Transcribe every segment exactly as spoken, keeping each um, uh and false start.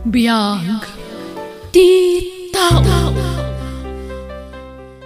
Biag ti tao.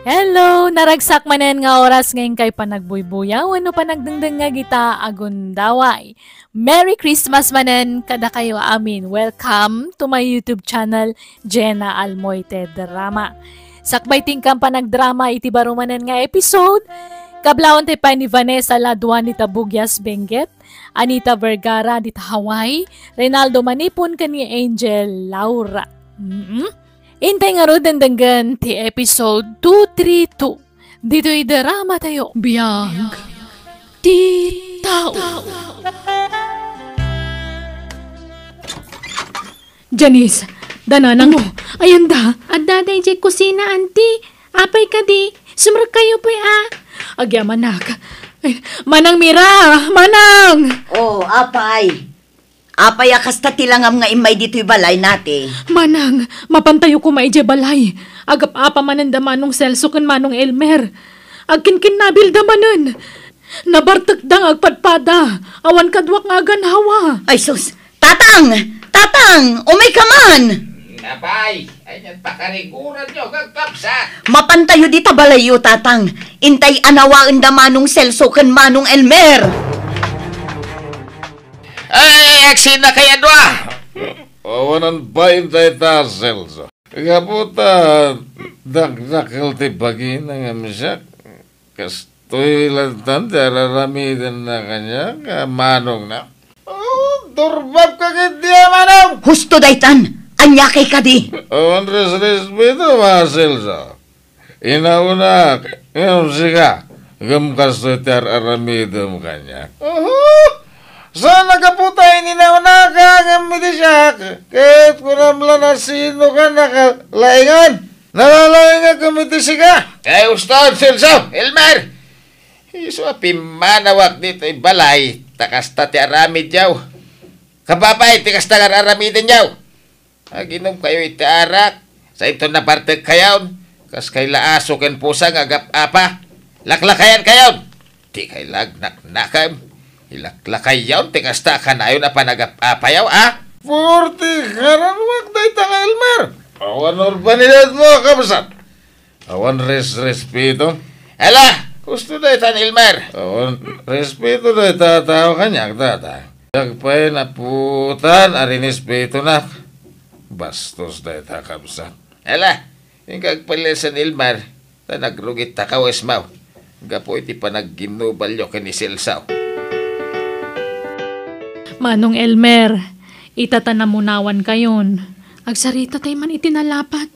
Hello! Naragsak manen nga oras nga inkay panagbuybuyaw wenno panagdengdengngeg ita a gundaway. Merry Christmas manen kadakayo amin. Welcome to my YouTube channel, Jenna Almoite Drama. Sakbay ti inkam panagdrama iti baro manen nga episode, kablawan ti pay ni Vanessa Laduan dita Bugias, Benguet, Anita Vergara dita Hawaii, Reynaldo Manipon ken ni Angel Laura. Mm-mm. Intay ngarud dengdenggen ti episode two three two. Ditoy drama tayo. Biag ti tao. Janice, da nanang mo. Ayan da. Adda da idiay kusina, anti. Apay kadi? Sumrekkayo pay a. Agyamanak. Ay, Manang Mira, Manang! Oh, apay. Apay a kasta ti langam nga immay ditoy balay nati? Manang, mapantayo koma idiay balay. Agap-apa manen da Manong Celso ken Manong Elmer. Agkinkinnabilda manen. Nabartekda nga agpadpada. Awan kaduak nga aganhawa. Ay sus! Tatang! Tatang! Umayka man! Apay, anian pakariguranyo, kakabsat? Mapantayo dita balayyo, Tatang. Intay anawaen da Manong Celso ken Manong Elmer. Ay, agsinna kayat dua. Awanan bain dayta, Celso. Gapu ta dakdakkel ti bagina ngem siak, kastoy lattan ti ar-aramidenna kaniak a manongna. Oh, durbabka ketdi a manong! Husto daytan! Aniakay kadi? Awan resrespeto, Celso. Inauna, ngem sika, ngem kastoy ti ar-aramidem kaniak. Oho! Saan a gapu ta ininaunaka ngem iti siak, ket kunam la no sinoka nakalaingan. Nalalaingak ngem iti sika. Ay, uston, Celso, Elmer! Isu a pimmanawak ditoy balay, ta kasta ti aramidyo. Kababain ti kasta nga ar-aramidenyo. Aginom kayo iti arak, sainto nabartek kayon, kas kay laaso ken pusa nga agap-apa. Laklakayan kayon! Di kay lagnaknakam. Ilaklakayon ti kasta a kanayon a panagap-apayo, a? Purti karanwak dayta nga Elmer. Awan urbanidad mo, kabsat. Awan res-, respeto. Ala, husto dayta ni Elmer. Awan respeto dayta a tao kaniak, Tatang. Diak pay napuotan a rinespetonak. Bastos dayta, kabsat. Ala, inka agpallian ni Elmer, ta nagrugit ta kawesmo gapu iti panagginnubalyo ken ni Celso. Manong Elmer, ita ta namunawan kayon, agsarita tay man iti nalapat.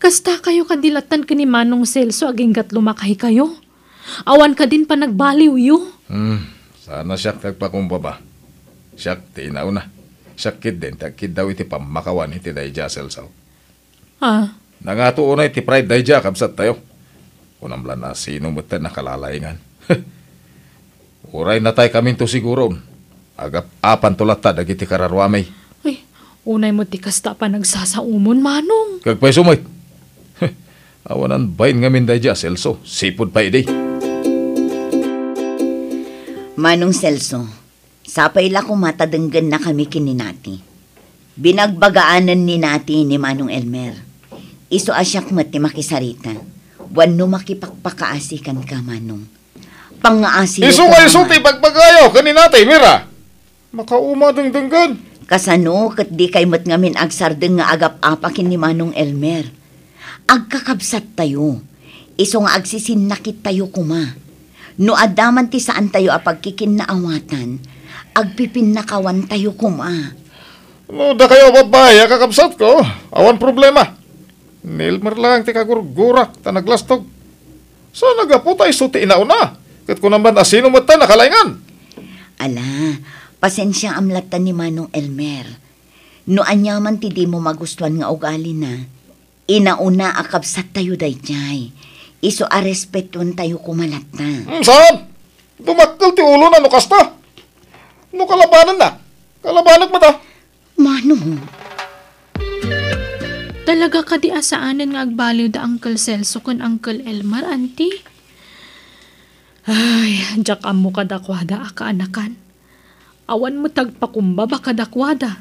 Kasta kayo kadi lattan ken ni Manong Celso aginggat lumakay kayo? Awan kadin panagbaliwyo? Hmm, sana siak ti agpakumbaba. Siak ti inauna. Siak ketdin ti agkiddaw iti pammakawan iti daydiay a Celso. Ah. Nangato unay ti pride daydiay a kabsattayo. Kunam la no sino met ti nakalalaingan. Uray natay kaminto siguron, agap-apanto latta dagiti kararuami. Ay, unay met ti kasta a panagsasaomon, Manong. Kagpayso met. Awanan bain ngamin daydiay a Celso, sipud pay idi. Manong Celso, sapay la koma ta denggennakami ken ni Nati. Binagbagaanen ni Nati ni Manong Elmer. Isu a siak met ti makisarita. Wenno makipakpakaasi kenka, Manong. Pangngaasi Isu nga isu ti ipagbagayo ken ni Nati, Mira. Makauma a dengdenggen. Kasano ket dikay met ngamin agsardeng nga agap-apa ken ni Manong Elmer? Agkakabsattayo. Isu nga agsisinnakittayo koma. No adda man ti saantayo a pagkikinnaawatan, agpipinnakawantayo koma. No dakayo a babbai a kakabsatko, awan problema. Ni Elmer lang ti kagurgurak ta naglastog. Saan a gapu ta isu ti inauna, ket kunam la no sino met ti nakalaingan. Ala, pasensiaam latta ni Manong Elmer. No aniaman ti dimo magustuan nga ugalina, inauna a kabsattayo daydiay. Isu a respetuentayo koma latta. Hmm, saan? Dumakkel ti ulona no kasta. No kalabanenna, kalabanek met a. Manong. Talaga kadi a saanen nga agbaliw da Uncle Celso ken Uncle Elmer, Auntie? Ay, diak ammo kadakuada a kaanakan. Awan met agpakumbaba kadakuada.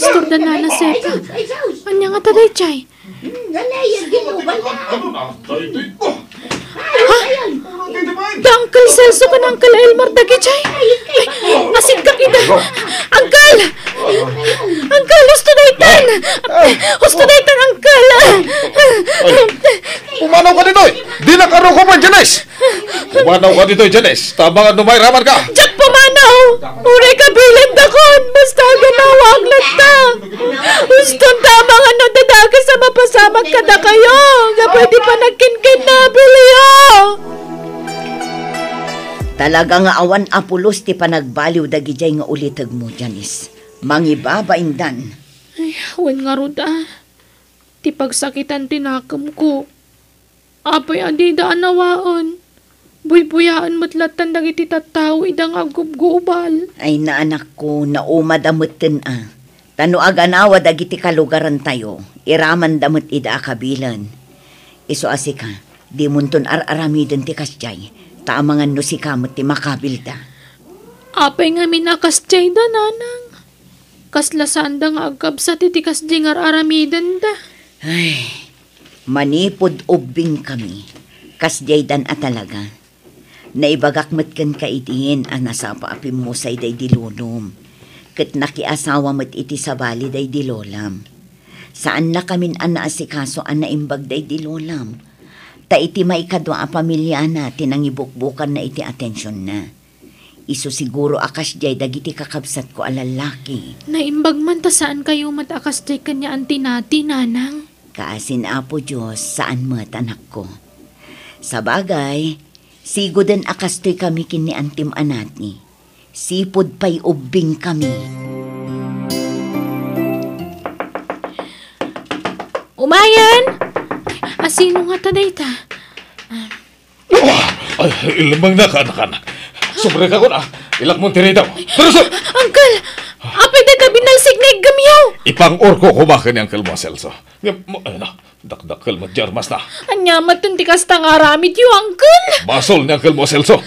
istorda ni Nana Sepa. Ania ngata daydiay? Ha? Da Uncle Celso ken Uncle Elmer dagiti ay. Ay, asidka ida. Uncle! Uncle, husto daytan! Husto daytan, Uncle! Pumanaw ka ditoy! Dinak a rukopen, Janice! Pumanaw ka ditoy, Janice! Tabang no mairaman ka! Diak pumanaw! Uray kabilindakon! Basta agannawaak latta! Uston tabang no adda dakes a mapasamak kadakayo! Gapu iti panagkinkinnabilyo! Talaga nga awan a pulos ti panagbaliw dagidiay nga ulitegmo, Janice. Mangibabaindan. Ay, wen ngarud a. Ti pagsakitan ti nakemko. Apay a dida a nawaen? Buybuyaen met lattan dagiti tattao ida nga aggubgubal. Ay, naanakko, naumad a metten a. Ta no aganawa dagiti kalugarantayo, iramanda met ida a kabilen. Isu a sika, dimonton ar-aramiden ti kasdiay, ta amangan no sika met ti makabilda. Apay ngamin a kasdiayda, nanang? Kasla saanda nga agkabsat iti kasdiay nga ar-aramidenda. Ay, manipud ubbingkami, kasdiaydan a talaga. Naibagak met kenka idin a nasapa a pimmusay daydi lolom, ket nakiasawa met iti sabali daydi lolam. Saannakamin a naasikaso a naimbag daydi lolam, ta iti maikadua a pamiliana ti nangibukbukanna iti atensionna. Isu siguro a kasdiay dagiti kakabsatko a lallaki. Naimbag man ta saankayo met a kasdiay ken ni Auntie Nati, nanang. Kaasi ni Apo Dios, saan met, anakko. Sabagay, sigoden a kastoy kami ken ni Antim a Nati. Sipud pay ubbing kami. Umayen! Asino ngata dayta? Ay, ilemmengnak, anakan. Subrek a kuna. Ilakmon ti ridaw. Pero sa- Uncle! Apay dayta binalsig nga iggemyo? Ipang-urko koma ken ni Uncle mo a Celso. Ngem, mo, ay na, dakdakkel met ti armasna. Ania met ti kasta nga aramidyo, Uncle? Basol ni Uncle mo a Celso.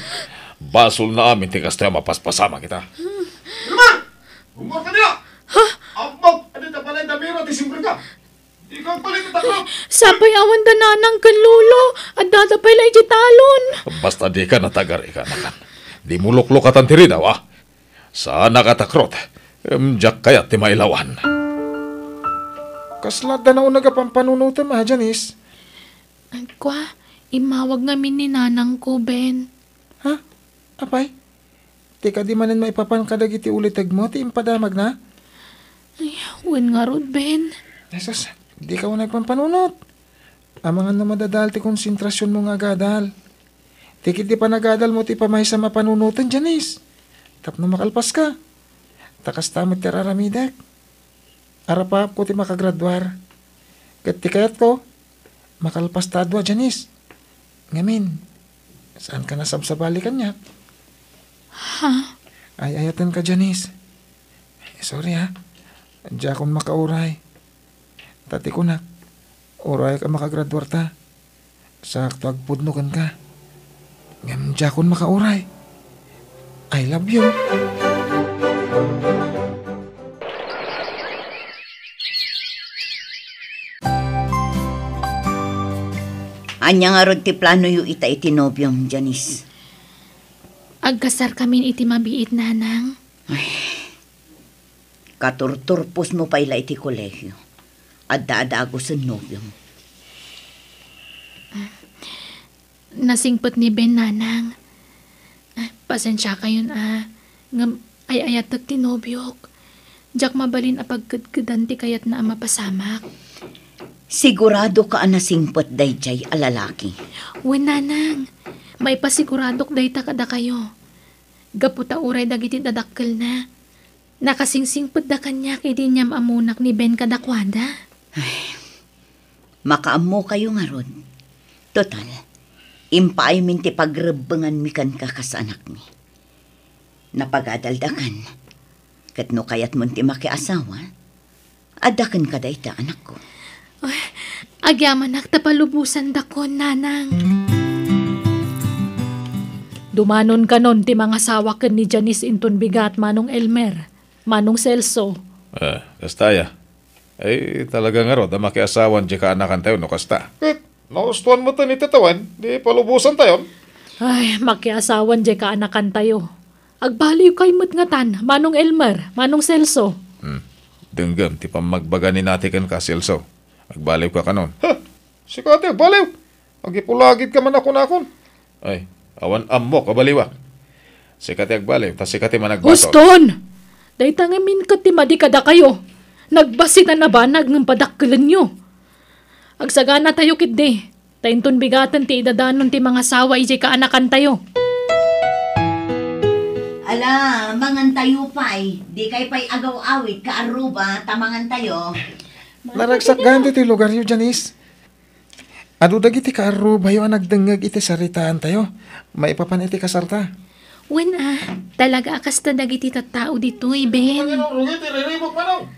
Basolna amin ti kasta a mapaspasamak ita. Irma! Gumorka diya! Ha? Ammok, adi ta balay damiro ti simbreka. Ikaw pala ti takrot. Sapay awan da nanang ken lolo, addada pay la iti talon. Basta dika natagarika, anakan. Dimo luklukatan ti ridaw, a. Saanak a takrot, em, diak kayat ti mailawan. Kasla adda nauneg a pampanunotem, a, Janice? Kua, immawag ngamin ni nanangko, Ben. Ha? Apay? Ti kadi manen maipapan kadagiti ulitegmo ti impadamagna? Ay, wen ngarud, Ben. Jesus, dika unay agpampanunot. Amangan no madadael ti konsentrasionmo nga agadal. Ti ketdi panagadalmo ti pamaysam a panunoten, Janice. Tapno makalpaska. Ta kasta met ti ar-aramidek. Arapaapko ti makagraduar. Ket ti kayatko, makalpasta a dua, Janice. Ngamin, saanka nasabsabali kaniak? Ha? Ay-ayatenka, Janice. Sorry, ha. Diakon makauray. Ta ti kunak, urayek a makagraduarta. Sakto agpudno kenka. Ngem diakon makauray. I love you. Ania ngarud ti planoyo ita iti nobiom, Janice? Agkasarkamin iti mabiit, nanang. Ay, katurturposmo pay la iti kolegio. Adda a dagusen nobiom. Nasingpet ni Ben, nanang. Ah, pasensiakayon, a. Ngem ay-ayatek ti nobiok. Diak mabalin a pagkedkedan ti kayatna a mapasamak. Siguradoka a nasingpet daydiay a lalaki? Wen, nanang. Maipasiguradok dayta kadakayo. Gapu ta uray dagiti dadakkelna, nakasingsingpetda kaniak idi inyam-amonak ni Ben kadakuada. Ay, makaammokayo ngarud. Total, impaaymin ti pagrebbenganmi kenka kas anakmi. Napagadaldakan. Ket no kayatmon ti makiasawa, adda kenka dayta, anakko. Ay, agyamanak ta palubosandakon, nanang. Dumanonkanon ti mangasawa ken ni Janice inton bigat, Manong Elmer, Manong Celso. Ah, kasta aya. Ay, talaga ngarud a makiasawan diay kaanakantayo no kasta. Ket, naustuan met ni ti tawen, di palubosantayon. Ay, makiasawan diay kaanakantayo. Agbaliwkayo met ngatan, Manong Elmer, Manong Celso. Hmm. Denggem ti pammagbaga ni Nati kenka, Celso. Agbaliwka kanon. Ha? Sika ti agbaliw? Agipulagidka man a kunakon. Ay, awan ammok a baliwak. Sika ti agbaliw, ta sika ti managbaton. Uston! Dayta ngamin ket ti madi kadakayo. Nagbassit a nabanag ngem padakkelenyo. Agsaganatayo ketdi, ta inton bigaten ti idadanon ti mangasawa idiay kaanakantayo. Ala, mangantayo pay. Dikay pay agaw-awit, kaarruba, ta mangantayo. Naragsak gayam ditoy lugaryo, Janice. Adu dagiti kaarrubayo a nagdengngeg iti saritaantayo maipapan iti kasarta. Wen a, talaga a kasta dagiti tattao ditoy, Ben. Ano, rugi ti riribuk, manong?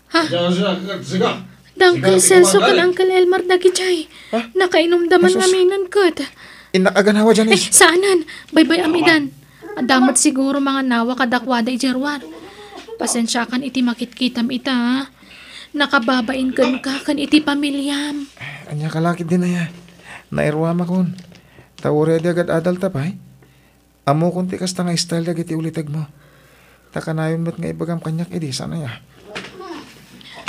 Ha? Siga, siga, siga. Dangkel Celso ken Uncle Elmer dagijay. Ha? Nakainumda man ngamin ket. Innak a ganawa, Janice. Eh, saanen. Baybay-am idan. Adda met siguro manganawa kadakuada idiay ruar. Pasensiakan iti makitkitam ita, ha? Nakababain kenka ken iti pamiliam. Ania ka la ketdin aya? Nairuamakon. Ta uray adi agad-adalta pay. Ammokon ti kasta nga style dagiti ulitegmo. Ta kanayon met nga ibagam kaniak idi, saan aya?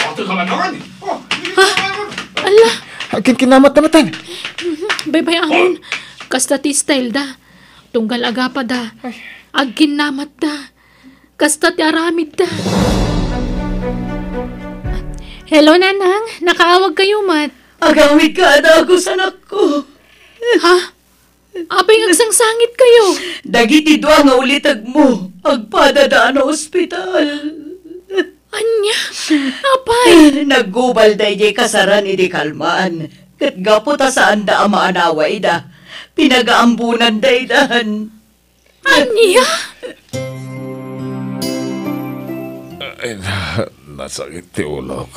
Ato ka man naman! Oh, hindi ka man! Ala! Agkinkinamatamattan! Mhm, baybay-amon. Kasta ti style da. Tunggal agapada. Ay. Agkinnamatda. Kasta ti aramidda. Hello, Nanang. Nakaawag kayo met. Agawid ka, Adagus, anakko. Ha? Apay nga agsangsangit kayo? Dagiti dua nga ulitegmo, agpadada a naospital. Ania? Apay? Naggubalda idiay kasaran idi kalman. Ket gapu ta saanda a maanawa ida, pinagaambonanda idan. Ania? Ay, na-, nasakit ti ulok.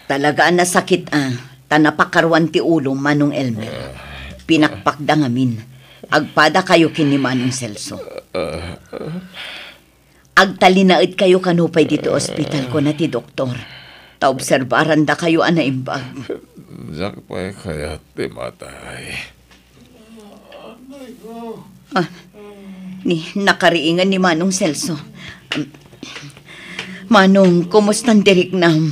Talaga a nasakit a, ta napakaruan ti ulo, Manong Elmer. Pinakpakda ngamin. Agpada kayo ken ni Manong Celso. Agtalinaed kayo kano pay ditoy ospital, kuna ti doktor. Ta obserbaranda kayo a naimbag. Diak pay kayat ti matay. Ah, ni, nakariingan ni Manong Celso. Um, Manong, kumusta ti riknam?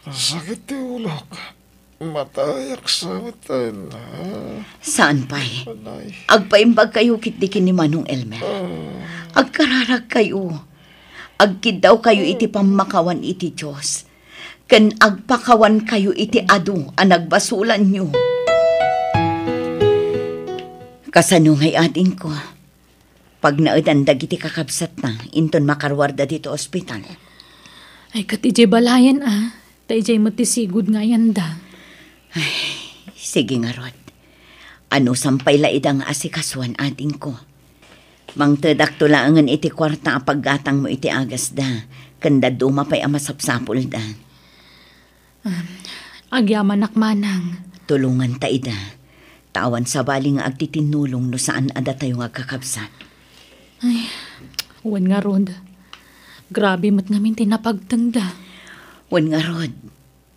Sakit ti ulok. Matayak sa matayan na. Saan pay? Anay. Agpaimbag kayo ketdi ken ni Manong Elmer. Ah. Agkararag kayo. Agkiddaw kayo iti pammakawan iti Dios. Ken agpakawan kayo iti adu a nagbasolanyo. Kasano ngay, adingko? Pagnaedan dagiti kakabsatna, inton makaruarda ditoy ospital. Ay, ket idiay balayen, a. Ta idiay met ti sigud nga ayanda. Ay, sige ngarud. Anusam pay la ida nga asikasuan, adingko. Mangtedakto laengen iti kuarta a paggatangmo iti agasda, ken dadduma pay a masapsapulda. Um, agyamanak, Manang. Tulonganta ida. Ta awan sabali nga agtitinnulong no saan a datayo nga agkakabsat. Ay, wen ngarud. Grabe met ngamin ti napagtengda. Wen ngarud.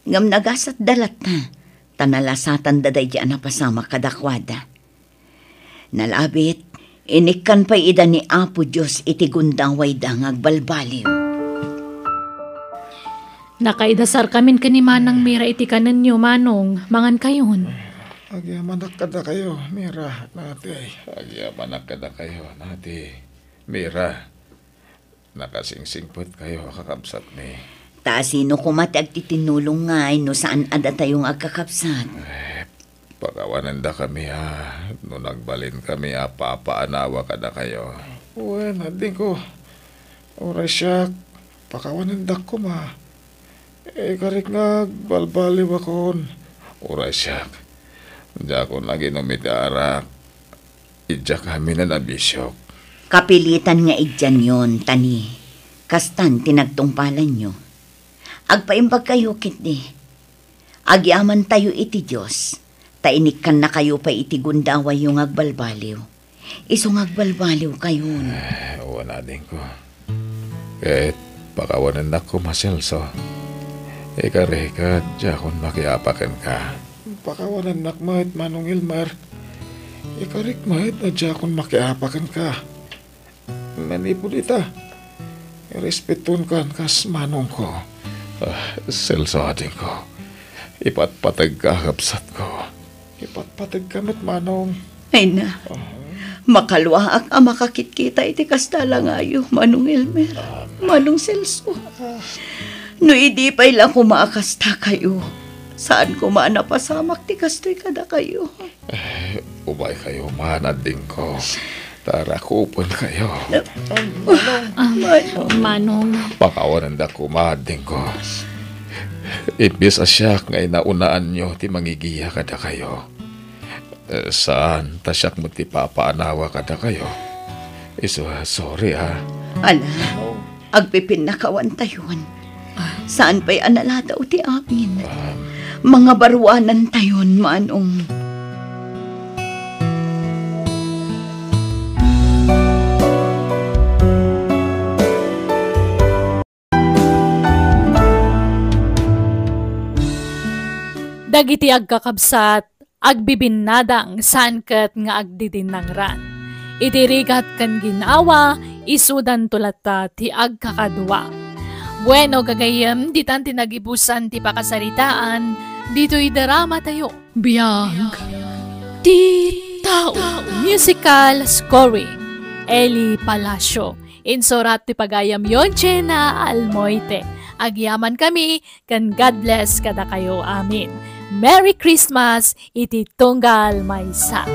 Ngem nagasatda latta, ta nalasatanda daydi a napasamak kadakuada. Nalabit, inikkan pay ida ni Apo Dios iti gundawayda nga agbalbaliw. Nakaidasarkamin ken ni Manang Mira iti kanenyo, Manong, mangankayon. Agyamanak kadakayo, Mira, nati. Agyamanak kadakayo, nati. Mira, nakasingsingpetkayo a kakabsatmi. Ta sino koma ti agtitinnulong ngay no saan a datayo nga agkakabsat? Eh, pakawanendakami a no nagbalinkami a papaanawa kadakayo. Wen, adingko. Uray siak, pakawanendak koma. Ikarik nga agbalbaliwakon. Uray siak, diakon aginum iti arak. Idiak amin a nabisiok. Kapilitan nga idianyon, ta ni, kastan ti nagtungpalanyo. Agpaimbagkayo ketdi. Agyamantayo iti Dios, ta inikkannakayo pay iti gundawayyo nga agbalbaliw. Isu nga agbalbaliwkayon. Eh, wen, adingko. Ket pakawanennak koma, Celso. Ikarik a diakon makiapa kenka. Pakawanennak met, Manong Elmer. Ikarik met a diakon makiapa kenka. Manipud ita, irespetuenkan kas manongko. Ah, Celso, adingko. Ipatpategka, kabsatko. Ipatpategka met, Manong. Ay na, makaluaak a makakitkita iti kasta a langayo, Manong Elmer, Manong Celso. No idi pay la koma a kasta kayo, saan koma a napasamak ti kastoy kadakayo. Eh, umaykayo man, adingko. Ta rakupenkayo. Ah, Manong. Pakawanendak koma, adingko. Imbes a siak nga inaunanyo ti mangigiya kadakayo. Eh, saan, ta siak met ti papaanawa kadakayo. Isu, sorry, ha. Ala, agpipinnakawantayon. Saan pay a naladaw ti amin. Mangabaruanantayon, Manong. Dagiti agkakabsat, agbibinnadang saan ket nga agdidinnangran. Iti rigat ken ginawa, isudanto latta ti agkakadua. Bueno, gagayyem, ditan ti nagibusan ti pakasaritaan ditoy drama tayo. Biag ti tao. Musical scoring, Eli Palacio. Insurat ti pagayamyo, Jenna Almoite. Agyaman kami, ken God bless kadakayo amin. Merry Christmas iti tunggal maysa.